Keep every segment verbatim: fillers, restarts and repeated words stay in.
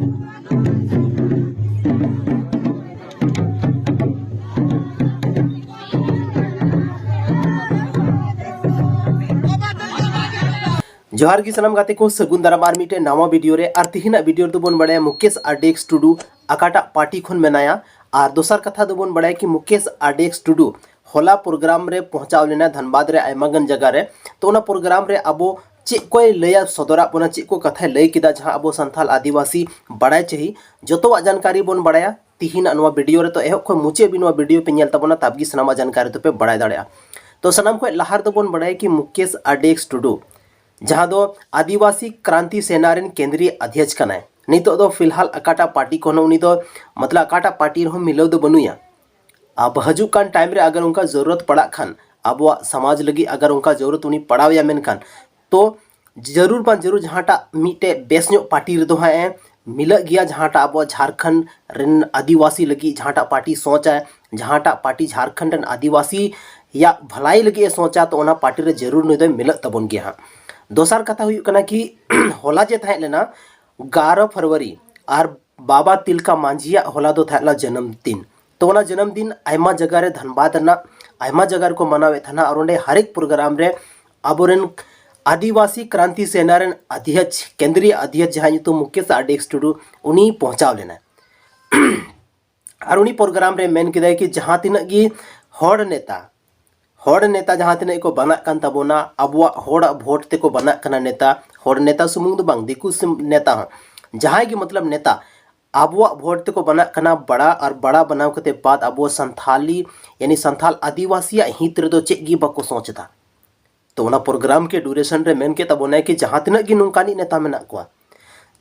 ᱡᱚᱦᱟᱨ ᱜᱮ ᱥᱟᱱᱟᱢ ᱜᱟᱛᱮ ᱠᱚ, ᱥᱟᱹᱜᱩᱱ ᱫᱟᱨᱟᱢ ᱟᱨ ᱢᱤᱫᱴᱮᱱ ᱱᱟᱣᱟ ᱵᱷᱤᱰᱤᱭᱳ ᱨᱮ᱾ ᱟᱨ ᱛᱤᱦᱤᱧᱟᱜ ᱵᱷᱤᱰᱤᱭᱳ ᱨᱮᱫᱚ ᱵᱚᱱ ᱵᱟᱲᱟᱭᱟ ᱢᱩᱠᱮᱥ ᱟᱨ ᱰᱤ ᱮᱠᱥ ᱴᱩᱰᱩ ᱚᱠᱟᱴᱟᱜ ᱯᱟᱨᱴᱤ ᱠᱷᱚᱱ ᱢᱮᱱᱟᱭᱟ᱾ ᱟᱨ ᱫᱚᱥᱟᱨ ᱠᱟᱛᱷᱟ ᱫᱚᱵᱚᱱ ᱵᱟᱲᱟᱭᱟ ᱠᱤ ᱢᱩᱠᱮᱥ ᱟᱨ ᱰᱤ ᱮᱠᱥ ᱴᱩᱰᱩ ᱦᱚᱞᱟ ᱯᱨᱳᱜᱨᱟᱢ ᱨᱮ ᱯᱚᱦᱪᱟᱣ ᱞᱮᱱᱟ ᱫᱷᱟᱱᱵᱟᱫᱽ ᱨᱮ ᱟᱭᱢᱟ ᱜᱟᱱ ᱡᱟᱭᱜᱟ ᱨᱮ᱾ ᱛᱚ ᱚᱱᱟ ᱯᱨᱳᱜᱨᱟᱢ ᱨᱮ ᱟᱵᱚ ᱪᱮᱫ ᱠᱚᱭ ᱞᱟᱹᱭᱟ ᱥᱚᱫᱚᱨᱟᱜ ᱵᱚᱱᱟ, ᱪᱮᱫ ᱠᱚ ᱠᱟᱛᱷᱟᱭ ᱞᱟᱹᱭ ᱠᱮᱫᱟ ᱡᱟᱦᱟᱸ ᱟᱵᱚ ᱥᱟᱱᱛᱟᱞ ᱟᱹᱫᱤᱵᱟᱹᱥᱤ ᱵᱟᱲᱟᱭ ᱪᱟᱹᱦᱤ, ᱡᱚᱛᱚᱣᱟᱜ ᱡᱟᱱᱠᱟᱨᱤ ᱵᱚᱱ ᱵᱟᱲᱟᱭᱟ ᱛᱤᱦᱤᱧᱟᱜ ᱱᱚᱣᱟ ᱵᱷᱤᱰᱤᱭᱳ ᱨᱮ᱾ ᱛᱚ ᱮᱦᱚᱵ ᱠᱷᱚᱱ ᱢᱩᱪᱟᱹᱫ ᱦᱟᱹᱵᱤᱡ ᱱᱚᱣᱟ ᱵᱷᱤᱰᱤᱭᱳ ᱯᱮ ᱧᱮᱞ ᱛᱟᱵᱚᱱᱟ, ᱛᱟᱵᱜᱮ ᱥᱟᱱᱟᱢᱟᱜ ᱡᱟᱱᱠᱟᱨᱤ ᱫᱚᱯᱮ ᱵᱟᱲᱟᱭ ᱫᱟᱲᱮᱭᱟᱜᱼᱟ᱾ ᱛᱚ ᱥᱟᱱᱟᱢ ᱠᱷᱚᱱ ᱞᱟᱦᱟ ᱨᱮᱫᱚ ᱵᱚᱱ ᱵᱟᱲᱟᱭᱟ ᱠᱤ ᱢᱩᱠᱮᱥ ᱟᱨ ᱰᱤ ᱮᱠᱥ ᱴᱩᱰᱩ, ᱡᱟᱦᱟᱸ ᱫᱚ ᱟᱹᱫᱤᱵᱟᱹᱥᱤ ᱠᱨᱟᱱᱛᱤ ᱥᱮᱱᱟ ᱨᱮᱱ ᱠᱮᱱᱫᱨᱤᱭ ᱚᱫᱷᱭᱚᱠᱥ ᱠᱟᱱᱟᱭ᱾ ᱱᱤᱛᱚᱜ ᱫᱚ ᱯᱷᱤᱞᱦᱟᱞ ᱚᱠᱟᱴᱟᱜ ᱯᱟᱨᱴᱤ ᱠᱷᱚᱱ ᱦᱚᱸ ᱩᱱᱤ ᱫᱚ, ᱢᱚᱛᱞᱚᱵ ᱚᱠᱟᱴᱟᱜ ᱯᱟᱨᱴᱤ ᱨᱮᱦᱚᱸ ᱢᱤᱞᱟᱹᱣ ᱫᱚ ᱵᱟᱹᱱᱩᱭᱟ᱾ ᱟᱵ ᱦᱤᱡᱩᱜ ᱠᱟᱱ ᱴᱟᱭᱤᱢ ᱨᱮ ᱟᱜᱟᱨ ᱚᱱᱠᱟ ᱡᱟᱹᱨᱩᱨᱚᱛ ᱯᱟᱲᱟᱜ ᱠᱷᱟᱱ, ᱟᱵᱚᱣᱟᱜ ᱥᱚᱢᱟᱡᱽ ᱞᱟᱹᱜᱤᱫ ᱟᱜᱟᱨ ᱚᱱᱠᱟ ᱡᱟᱹᱨᱩᱨᱚᱛ ᱩᱱᱤ ᱯᱟᱲᱟᱣ ᱮᱭᱟ ᱢᱮᱱᱠᱷᱟᱱ, ᱛᱚ ᱡᱟᱹᱨᱩᱲ ᱵᱟᱝ ᱡᱟᱹᱨᱩᱲ ᱡᱟᱦᱟᱸᱴᱟᱜ ᱢᱤᱫᱴᱮᱡ ᱵᱮᱥ ᱧᱚᱜ ᱯᱟᱨᱴᱤ ᱨᱮᱫᱚ ᱦᱟᱸᱜ ᱮ ᱢᱤᱞᱟᱹᱜ ᱜᱮᱭᱟ, ᱡᱟᱦᱟᱸᱴᱟᱜ ᱟᱵᱚᱣᱟᱜ ᱡᱷᱟᱲᱠᱷᱚᱸᱰ ᱨᱮᱱ ᱟᱹᱫᱤᱵᱟᱹᱥᱤ ᱞᱟᱹᱜᱤᱫ ᱡᱟᱦᱟᱸᱴᱟᱜ ᱯᱟᱨᱴᱤ ᱥᱚᱪᱟᱭ, ᱡᱟᱦᱟᱸᱴᱟᱜ ᱯᱟᱨᱴᱤ ᱡᱷᱟᱲᱠᱷᱚᱸᱰ ᱨᱮᱱ ᱟᱹᱫᱤᱵᱟᱹᱥᱤ ᱭᱟᱜ ᱵᱷᱟᱞᱟᱭ ᱞᱟᱹᱜᱤᱫ ᱮ ᱥᱚᱪᱟ, ᱛᱚ ᱚᱱᱟ ᱯᱟᱨᱴᱤ ᱨᱮ ᱡᱟᱹᱨᱩᱲ ᱱᱩᱭ ᱫᱚᱭ ᱢᱤᱞᱟᱹᱜ ᱛᱟᱵᱚᱱ ᱜᱮᱭᱟ ᱦᱟᱸᱜ᱾ ᱫᱚᱥᱟᱨ ᱠᱟᱛᱷᱟ ᱦᱩᱭᱩᱜ ᱠᱟᱱᱟ ᱠᱤ ᱦᱚᱞᱟ ᱡᱮ ᱛᱟᱦᱮᱸ ᱞᱮᱱᱟ ᱜᱟᱨᱚ ᱯᱷᱮᱵᱽᱨᱩᱣᱟᱨᱤ, ᱟᱨ ᱵᱟᱵᱟ ᱛᱤᱞᱠᱟ ᱢᱟᱹᱡᱷᱤᱭᱟᱜ ᱦᱚᱞᱟ ᱫᱚ ᱛᱟᱦᱮᱸ ᱞᱮᱱᱟ ᱡᱟᱱᱟᱢ ᱫᱤᱱ᱾ ᱛᱚ ᱚᱱᱟ ᱡᱟᱱᱟᱢ ᱫᱤᱱ ᱟᱭᱢᱟ ᱡᱟᱭᱜᱟ ᱨᱮ, ᱫᱷᱟᱱᱵᱟᱫᱽ ᱨᱮᱱᱟᱜ ᱟᱭᱢᱟ ᱡᱟᱭᱜᱟ ᱨᱮᱠᱚ ᱢᱟᱱᱟᱣᱮᱫ ᱛᱟᱦᱮᱱᱟ, ᱟᱨ ᱚᱸᱰᱮ ᱦᱟᱨᱮᱠ ᱯᱨᱳᱜᱨᱟᱢ ᱨᱮ ᱟᱵᱚᱨᱮᱱ ᱟᱹᱫᱤᱵᱟᱹᱥᱤ ᱠᱨᱟᱱᱛᱤ ᱥᱮᱱᱟ ᱨᱮᱱ ᱚᱫᱷᱭᱚᱠᱥ, ᱠᱮᱱᱫᱨᱤᱭ ᱚᱫᱷᱭᱚᱠᱥ ᱡᱟᱦᱟᱸᱭ ᱧᱩᱛᱩᱢ ᱢᱩᱠᱮᱥ ᱟᱨ ᱰᱤ ᱮᱠᱥ ᱴᱩᱰᱩ ᱩᱱᱤ ᱯᱚᱦᱪᱟᱣ ᱞᱮᱱᱟᱭ᱾ ᱟᱨ ᱩᱱᱤ ᱯᱨᱳᱜᱨᱟᱢ ᱨᱮ ᱢᱮᱱ ᱠᱮᱫᱟᱭ ᱠᱤ ᱡᱟᱦᱟᱸ ᱛᱤᱱᱟᱹᱜ ᱜᱮ ᱦᱚᱲ ᱱᱮᱛᱟ, ᱦᱚᱲ ᱱᱮᱛᱟ ᱡᱟᱦᱟᱸ ᱛᱤᱱᱟᱹᱜ ᱠᱚ ᱵᱮᱱᱟᱜ ᱠᱟᱱ ᱛᱟᱵᱚᱱᱟ, ᱟᱵᱚᱣᱟᱜ ᱦᱚᱲᱟᱜ ᱵᱷᱳᱴ ᱛᱮᱠᱚ ᱵᱮᱱᱟᱜ ᱠᱟᱱᱟ ᱱᱮᱛᱟ, ᱦᱚᱲ ᱱᱮᱛᱟ ᱥᱩᱢᱩᱝ ᱫᱚ ᱵᱟᱝ, ᱫᱤᱠᱩ ᱥᱤᱢ-, ᱱᱮᱛᱟ ᱦᱚᱸ, ᱡᱟᱦᱟᱸᱭ ᱜᱮ ᱢᱚᱛᱞᱚᱵ ᱱᱮᱛᱟ ᱟᱵᱚᱣᱟᱜ ᱵᱷᱳᱴ ᱛᱮᱠᱚ ᱵᱮᱱᱟᱜ ᱠᱟᱱᱟ, ᱵᱟᱲᱟ ᱟᱨ ᱵᱟᱲᱟ ᱵᱮᱱᱟᱣ ᱠᱟᱛᱮ ᱵᱟᱫ ᱟᱵᱚ ᱥᱟᱱᱛᱷᱟᱞᱤ, ᱭᱟᱱᱤ ᱥᱟᱱᱛᱷᱟᱞ ᱟᱹᱫᱤᱵᱟᱹᱥᱤᱭᱟᱜ ᱦᱤᱛ ᱨᱮᱫᱚ ᱪᱮᱫ ᱜᱮ ᱵᱟᱠᱚ ᱥᱚᱪ ᱮᱫᱟ᱾ ᱛᱚ ᱚᱱᱟ ᱯᱨᱳᱜᱨᱟᱢ ᱠᱮ ᱰᱩᱨᱮᱥᱚᱱ ᱨᱮ ᱢᱮᱱ ᱠᱮᱫ ᱛᱟᱵᱚᱱᱟᱭ ᱠᱤ ᱡᱟᱦᱟᱸ ᱛᱤᱱᱟᱹᱜ ᱜᱮ ᱱᱚᱝᱠᱟᱱᱤᱡ ᱱᱮᱛᱟ ᱢᱮᱱᱟᱜ ᱠᱚᱣᱟ,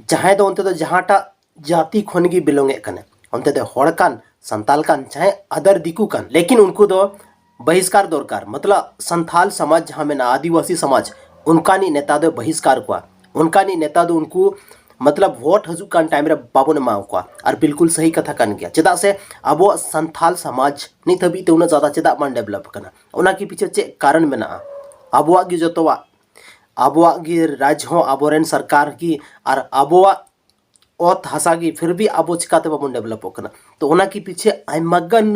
ᱡᱟᱦᱟᱸᱭ ᱫᱚ ᱚᱱᱛᱮ ᱫᱚ ᱡᱟᱦᱟᱸᱴᱟᱜ ᱡᱟᱹᱛᱤ ᱠᱷᱚᱱ ᱜᱮ ᱵᱤᱞᱚᱝ ᱮᱫ ᱠᱟᱱᱟ, ᱚᱱᱛᱮ ᱫᱚ ᱦᱚᱲ ᱠᱟᱱ, ᱥᱟᱱᱛᱟᱞ ᱠᱟᱱ, ᱪᱟᱦᱮ ᱟᱫᱟᱨ ᱫᱤᱠᱩ ᱠᱟᱱ, ᱞᱮᱠᱤᱱ ᱩᱱᱠᱩ ᱫᱚ ᱵᱟᱦᱤᱥᱠᱟᱨ ᱫᱚᱨᱠᱟᱨ᱾ ᱢᱚᱛᱞᱚᱵ ᱥᱟᱱᱛᱷᱟᱞ ᱥᱚᱢᱟᱡᱽ ᱡᱟᱦᱟᱸ ᱢᱮᱱᱟᱜᱼᱟ, ᱟᱹᱫᱤᱵᱟᱹᱥᱤ ᱥᱚᱢᱟᱡᱽ, ᱚᱱᱠᱟᱱᱤᱡ ᱱᱮᱛᱟ ᱫᱚ ᱵᱟᱦᱤᱥᱠᱟᱨ ᱠᱚᱣᱟ, ᱚᱱᱠᱟᱱᱤᱡ ᱱᱮᱛᱟ ᱫᱚ ᱩᱱᱠᱩ ᱢᱚᱛᱞᱚᱵ ᱵᱷᱳᱴ ᱦᱤᱡᱩᱜ ᱠᱟᱱ ᱴᱟᱭᱤᱢ ᱨᱮ ᱵᱟᱵᱚᱱ ᱮᱢᱟ ᱠᱚᱣᱟ᱾ ᱟᱨ ᱵᱤᱞᱠᱩᱞ ᱥᱟᱹᱦᱤ ᱠᱟᱛᱷᱟ ᱠᱟᱱ ᱜᱮᱭᱟ, ᱪᱮᱫᱟᱜ ᱥᱮ ᱟᱵᱚᱣᱟᱜ ᱥᱟᱱᱛᱷᱟᱞ ᱥᱚᱢᱟᱡᱽ ᱱᱤᱛ ᱦᱟᱹᱵᱤᱡ ᱛᱮ ᱩᱱᱟᱹᱜ ᱡᱟᱫᱟ ᱪᱮᱫᱟᱜ ᱵᱟᱝ ᱰᱮᱵᱷᱞᱚᱯ ᱟᱠᱟᱱᱟ? ᱚᱱᱟ ᱠᱤ ᱯᱤᱪᱷᱮ ᱪᱮᱫ ᱠᱟᱨᱚᱱ ᱢᱮᱱᱟᱜᱼᱟ? ᱟᱵᱚᱣᱟᱜ ᱜᱮ ᱡᱚᱛᱚᱣᱟᱜ, ᱟᱵᱚᱣᱟᱜ ᱜᱮ ᱨᱟᱡᱽ ᱦᱚᱸ ᱟᱵᱚᱨᱮᱱ ᱥᱚᱨᱠᱟᱨ ᱜᱮ, ᱟᱨ ᱟᱵᱚᱣᱟᱜ ᱚᱛ ᱦᱟᱥᱟ ᱜᱮ, ᱯᱷᱤᱨ ᱵᱷᱤ ᱟᱵᱚ ᱪᱤᱠᱟᱛᱮ ᱵᱟᱵᱚᱱ ᱰᱮᱵᱷᱞᱚᱯᱚᱜ ᱠᱟᱱᱟ? ᱛᱚ ᱚᱱᱟ ᱠᱤ ᱯᱤᱪᱷᱮ ᱟᱭᱢᱟ ᱜᱟᱱ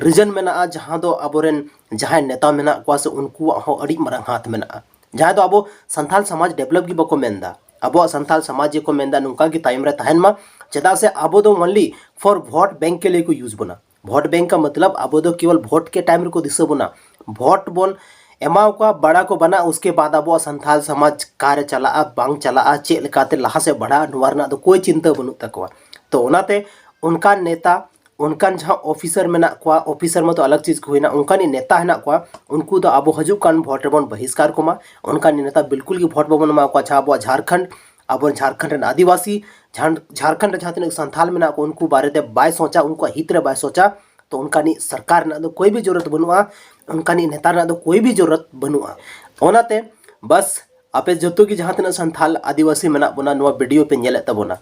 ᱨᱤᱡᱚᱱ ᱢᱮᱱᱟᱜᱼᱟ, ᱡᱟᱦᱟᱸ ᱫᱚ ᱟᱵᱚᱨᱮᱱ ᱡᱟᱦᱟᱸᱭ ᱱᱮᱛᱟ ᱢᱮᱱᱟᱜ ᱠᱚᱣᱟ ᱥᱮ ᱩᱱᱠᱩᱣᱟᱜ ᱦᱚᱸ ᱟᱹᱰᱤ ᱢᱟᱨᱟᱝ ᱦᱟᱛ ᱢᱮᱱᱟᱜᱼᱟ, ᱡᱟᱦᱟᱸᱭ ᱫᱚ ᱟᱵᱚ ᱥᱟᱱᱛᱟᱲ ᱥᱚᱢᱟᱡᱽ ᱰᱮᱵᱷᱞᱚᱯ ᱜᱮ ᱵᱟᱠᱚ ᱢᱮᱱᱫᱟ᱾ ᱟᱵᱚᱣᱟᱜ ᱥᱟᱱᱛᱟᱲ ᱥᱚᱢᱟᱡᱽ ᱜᱮᱠᱚ ᱢᱮᱱᱫᱟ ᱱᱚᱝᱠᱟ ᱜᱮ ᱛᱟᱭᱚᱢ ᱨᱮ ᱛᱟᱦᱮᱱ ᱢᱟ, ᱪᱮᱫᱟᱜ ᱥᱮ ᱟᱵᱚ ᱫᱚ only for vote bank ᱠᱮ ᱞᱤᱭᱮ ᱠᱚ use ᱵᱚᱱᱟ᱾ ᱵᱷᱳᱴ ᱵᱮᱝᱠ ᱠᱟ ᱢᱚᱛᱞᱚᱵ ᱟᱵᱚ ᱫᱚ ᱠᱮᱵᱚᱞ ᱵᱷᱳᱴ ᱠᱮ ᱴᱟᱭᱤᱢ ᱨᱮᱠᱚ ᱫᱤᱥᱟᱹ ᱵᱚᱱᱟ᱾ ᱵᱷᱳᱴ ᱵᱚᱱ ᱮᱢᱟᱣ ᱠᱚᱣᱟ, ᱵᱟᱲᱟ ᱠᱚ ᱵᱟᱱᱟ, ᱩᱥᱠᱮ ᱵᱟᱫ ᱟᱵᱚᱣᱟᱜ ᱥᱟᱱᱛᱟᱲ ᱥᱚᱢᱟᱡᱽ ᱚᱠᱟᱨᱮ ᱪᱟᱞᱟᱜᱼᱟ, ᱵᱟᱝ ᱪᱟᱞᱟᱜᱼᱟ, ᱪᱮᱫ ᱞᱮᱠᱟᱛᱮ ᱞᱟᱦᱟ ᱥᱮᱫ ᱵᱟᱲᱦᱟᱜᱼᱟ, ᱱᱚᱣᱟ ᱨᱮᱱᱟᱜ ᱫᱚ ᱠᱳᱭ ᱪᱤᱱᱛᱟᱹ ᱵᱟᱹᱱᱩᱜ ᱛᱟᱠᱚᱣᱟ᱾ ᱛᱚ ᱚᱱᱟᱛᱮ ᱚᱱᱠᱟᱱ ᱱᱮᱛᱟ, ᱚᱱᱠᱟᱱ ᱡᱟᱦᱟᱸ ᱚᱯᱷᱤᱥᱟᱨ ᱢᱮᱱᱟᱜ ᱠᱚᱣᱟ, ᱚᱯᱷᱤᱥᱟᱨ ᱢᱟᱛᱚ ᱟᱞᱟᱜᱽ ᱪᱤᱡᱽ ᱠᱚ ᱦᱩᱭᱱᱟ, ᱚᱱᱠᱟᱱᱤᱡ ᱱᱮᱛᱟ ᱦᱮᱱᱟᱜ ᱠᱚᱣᱟ, ᱩᱱᱠᱩ ᱫᱚ ᱟᱵᱚ ᱦᱤᱡᱩᱜ ᱠᱟᱱ ᱵᱷᱳᱴ ᱨᱮᱵᱚᱱ ᱵᱚᱦᱤᱥᱠᱟᱨ ᱠᱚᱢᱟ᱾ ᱚᱱᱠᱟᱱᱤᱡ ᱱᱮᱛᱟ ᱵᱤᱞᱠᱩᱞ ᱜᱮ ᱵᱷᱳᱴ ᱵᱟᱵᱚᱱ ᱮᱢᱟ ᱠᱚᱣᱟ᱾ ᱡᱟᱦᱟᱸ ᱟᱵᱚᱣᱟᱜ ᱡᱷᱟᱲᱠᱷᱚᱸᱰ, ᱟᱵᱚ ᱡᱷᱟᱲᱠᱷᱚᱸᱰ ᱨᱮᱱ ᱟᱹᱫᱤᱵᱟᱹᱥᱤ, ᱡᱷᱟᱲ-, ᱡᱷᱟᱲᱠᱷᱚᱸᱰ ᱨᱮ ᱡᱟᱦᱟᱸ ᱛᱤᱱᱟᱹᱜ ᱥᱟᱱᱛᱟᱞ ᱢᱮᱱᱟᱜ ᱠᱚ, ᱩᱱᱠᱩ ᱵᱟᱨᱮᱛᱮ ᱵᱟᱭ ᱥᱚᱪᱟ, ᱩᱱᱠᱩᱣᱟᱜ ᱦᱤᱛ ᱨᱮ ᱵᱟᱭ ᱥᱚᱪᱟ, ᱛᱚ ᱚᱱᱠᱟᱱᱤᱡ ᱥᱚᱨᱠᱟᱨ ᱨᱮᱱᱟᱜ ᱫᱚ ᱠᱳᱭ ᱵᱷᱤ ᱡᱚᱨᱩᱨᱟᱛ ᱵᱟᱹᱱᱩᱜᱼᱟ, ᱚᱱᱠᱟᱱᱤᱡ ᱱᱮᱛᱟ ᱨᱮᱱᱟᱜ ᱫᱚ ᱠᱳᱭ ᱵᱷᱤ ᱡᱚᱨᱩᱨᱟᱛ ᱵᱟᱹᱱᱩᱜᱼᱟ᱾ ᱚᱱᱟᱛᱮ ᱵᱟᱥ ᱟᱯᱮ ᱡᱚᱛᱚ ᱜᱮ ᱡᱟᱦᱟᱸ ᱛᱤᱱᱟᱹᱜ ᱥᱟᱱᱛᱟᱞ ᱟᱹᱫᱤᱵᱟᱹᱥᱤ ᱢᱮᱱᱟᱜ ᱵᱚᱱᱟ, ᱱᱚᱣᱟ ᱵᱷᱤᱰᱤᱭᱳ ᱯᱮ ᱧᱮᱞᱮᱫ ᱛᱟᱵᱚᱱᱟ,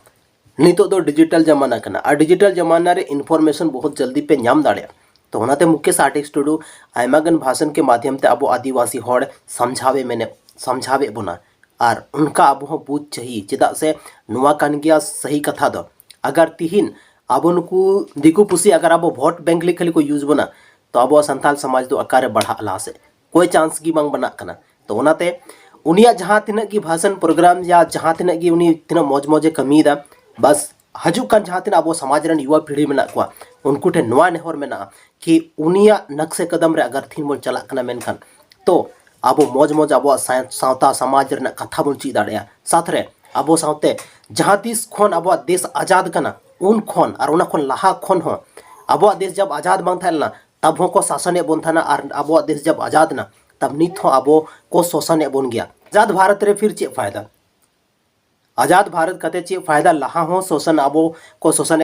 ᱱᱤᱛᱚᱜ ᱫᱚ ᱰᱤᱡᱤᱴᱟᱞ ᱡᱟᱢᱟᱱᱟ ᱠᱟᱱᱟ, ᱟᱨ ᱰᱤᱡᱤᱴᱟᱞ ᱡᱟᱢᱟᱱᱟ ᱨᱮ ᱤᱱᱯᱷᱚᱨᱢᱮᱥᱚᱱ ᱵᱚᱦᱩᱛ ᱡᱚᱞᱫᱤ ᱯᱮ ᱧᱟᱢ ᱫᱟᱲᱮᱭᱟᱜᱼᱟ᱾ ᱛᱚ ᱚᱱᱟᱛᱮ ᱢᱩᱠᱮᱥ ᱟᱨᱴᱤᱥᱴ ᱴᱩᱰᱩ ᱟᱭᱢᱟ ᱜᱟᱱ ᱵᱷᱟᱥᱚᱱ ᱠᱮ ᱢᱟᱫᱷᱭᱚᱢ ᱛᱮ ᱟᱵᱚ ᱟᱹᱫᱤᱵᱟᱹᱥᱤ ᱦᱚᱲ ᱥᱟᱢᱡᱷᱟᱣᱮ ᱢᱮᱱᱮ, ᱥᱟᱢᱡᱷᱟᱣᱮᱫ ᱵᱚᱱᱟ᱾ ᱟᱨ ᱚᱱᱠᱟ ᱟᱵᱚ ᱦᱚᱸ ᱵᱩᱡᱽ ᱪᱟᱹᱦᱤ, ᱪᱮᱫᱟᱜ ᱥᱮ ᱱᱚᱣᱟ ᱠᱟᱱ ᱜᱮᱭᱟ ᱥᱟᱹᱦᱤ ᱠᱟᱛᱷᱟ ᱫᱚ᱾ ᱟᱜᱟᱨ ᱛᱤᱦᱤᱧ ᱟᱵᱚ ᱱᱩᱠᱩ ᱫᱤᱠᱩ ᱯᱩᱥᱤ ᱟᱜᱟᱨ ᱟᱵᱚ ᱵᱷᱳᱴ ᱵᱮᱝᱠ ᱞᱟᱹᱜᱤᱫ ᱠᱷᱟᱹᱞᱤ ᱠᱚ ᱤᱭᱩᱡᱽ ᱵᱚᱱᱟ, ᱛᱚ ᱟᱵᱚᱣᱟᱜ ᱥᱟᱱᱛᱟᱲ ᱥᱚᱢᱟᱡᱽ ᱫᱚ ᱚᱠᱟᱨᱮ ᱵᱟᱲᱦᱟᱜ ᱞᱟᱦᱟ ᱥᱮᱫ? ᱠᱳᱭ ᱪᱟᱱᱥ ᱜᱮ ᱵᱟᱝ ᱵᱮᱱᱟᱜ ᱠᱟᱱᱟ᱾ ᱛᱚ ᱚᱱᱟᱛᱮ ᱩᱱᱤᱭᱟᱜ ᱡᱟᱦᱟᱸ ᱛᱤᱱᱟᱹᱜ ᱜᱮ ᱵᱷᱟᱥᱚᱱ ᱯᱨᱳᱜᱨᱟᱢ ᱭᱟ ᱡᱟᱦᱟᱸ ᱛᱤᱱᱟᱹᱜ ᱜᱮ ᱩᱱᱤ ᱛᱤᱱᱟᱹᱜ ᱢᱚᱡᱽ ᱢᱚᱡᱽ ᱮ ᱠᱟᱹᱢᱤᱭᱮᱫᱟ, ᱵᱟᱥ ᱦᱤᱡᱩᱜ ᱠᱟᱱ ᱡᱟᱦᱟᱸ ᱛᱤᱱᱟᱹᱜ ᱟᱵᱚ ᱥᱚᱢᱟᱡᱽ ᱨᱮᱱ ᱭᱩᱣᱟ ᱯᱤᱲᱦᱤ ᱢᱮᱱᱟᱜ ᱠᱚᱣᱟ, ᱩᱱᱠᱩ ᱴᱷᱮᱱ ᱱᱚᱣᱟ ᱱᱮᱦᱚᱨ ᱢᱮᱱᱟᱜᱼᱟ ᱠᱤ ᱩᱱᱤᱭᱟᱜ ᱱᱟᱠᱥᱮ ᱠᱟᱫᱟᱢ ᱨᱮ ᱟᱜᱟᱨ ᱛᱤᱦᱤᱧ ᱵᱚᱱ ᱪᱟᱞᱟᱜ ᱠᱟᱱᱟ, ᱢᱮᱱᱠᱷᱟᱱ ᱛᱚ ᱟᱵᱚ ᱢᱚᱡᱽ ᱢᱚᱡᱽ ᱟᱵᱚᱣᱟᱜ ᱥᱟᱶ-, ᱥᱟᱶᱛᱟ ᱥᱚᱢᱟᱡᱽ ᱨᱮᱱᱟᱜ ᱠᱟᱛᱷᱟ ᱵᱚᱱ ᱪᱮᱫ ᱫᱟᱲᱮᱭᱟᱜᱼᱟ᱾ ᱥᱟᱛ ᱨᱮ ᱟᱵᱚ ᱥᱟᱶᱛᱮ ᱡᱟᱦᱟᱸ ᱛᱤᱥ ᱠᱷᱚᱱ ᱟᱵᱚᱣᱟᱜ ᱫᱮᱥ ᱟᱡᱟᱫ ᱠᱟᱱᱟ, ᱩᱱ ᱠᱷᱚᱱ ᱟᱨ ᱚᱱᱟ ᱠᱷᱚᱱ ᱞᱟᱦᱟ ᱠᱷᱚᱱ ᱦᱚᱸ ᱟᱵᱚᱣᱟᱜ ᱫᱮᱥ ᱡᱟᱵ ᱟᱡᱟᱫ ᱵᱟᱝ ᱛᱟᱦᱮᱸ ᱞᱮᱱᱟ, ᱛᱟᱵ ᱦᱚᱸ ᱠᱚ ᱥᱟᱥᱚᱱᱮᱫ ᱵᱚᱱ ᱛᱟᱦᱮᱱᱟ, ᱟᱨ ᱟᱵᱚᱣᱟᱜ ᱫᱮᱥ ᱡᱟᱵ ᱟᱡᱟᱫ ᱮᱱᱟ, ᱛᱟᱵ ᱱᱤᱛ ᱦᱚᱸ ᱟᱵᱚ ᱠᱚ ᱥᱟᱥᱚᱱᱮᱫ ᱵᱚᱱ ᱜᱮᱭᱟ᱾ ᱟᱡᱟᱫ ᱵᱷᱟᱨᱚᱛ ᱨᱮ ᱯᱷᱤᱨ ᱪᱮᱫ ᱯᱷᱟᱭᱫᱟ? ᱟᱡᱟᱫ ᱵᱷᱟᱨᱚᱛ ᱠᱟᱛᱮ ᱪᱮᱫ ᱯᱷᱟᱭᱫᱟ? ᱞᱟᱦᱟ ᱦᱚᱸ ᱥᱟᱥᱚᱱ ᱟᱵᱚ ᱠᱚ ᱥᱟᱥᱚᱱᱮᱫ